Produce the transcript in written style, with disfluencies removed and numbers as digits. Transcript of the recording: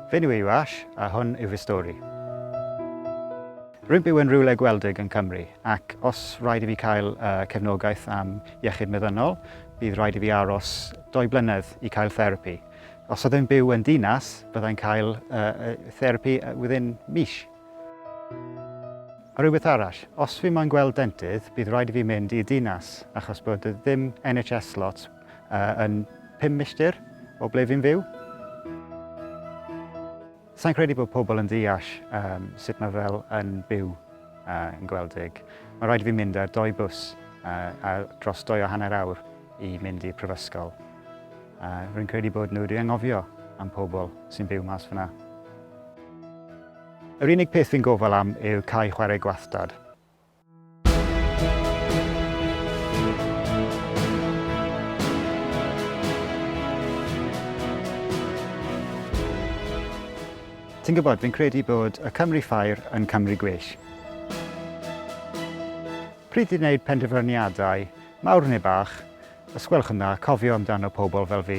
Fy enw i yw Ash, a hwn yw fy stori. Rwy'n byw yn rhywle gweldig yn Cymru, ac os rhaid i fi cael uh, cefnogaeth am iechyd meddynol, bydd rhaid i fi aros doi blynedd i cael therapi. Os oedd yn byw yn dinas, byddai'n cael uh, therapi within mis. A rhywbeth arall, os fi moyn gweld dentydd, bydd rhaid i fi mynd i dinas, achos bod ddim NHS slots uh, yn 5 milltir o ble fi'n fyw. Sa'n credu bod pobl yn deall um, sut mae fel yn byw uh, yn Gweldig. Mae rhaid i fi mynd ar doi bws uh, a dros doi o hanner awr i mynd i'r prifysgol. Uh, rwy'n credu bod nhw wedi anghofio am pobl sy'n byw mas fyna. Yr unig peth fi'n gofal am yw cae chwarae gwastad. Ti'n gwybod, fi'n credu bod y Cymru Ffair yn Cymru gwell. Pryd i wneud penderfyniadau, mawr neu bach, os gwelwch yn dda, cofio amdano pobl fel fi.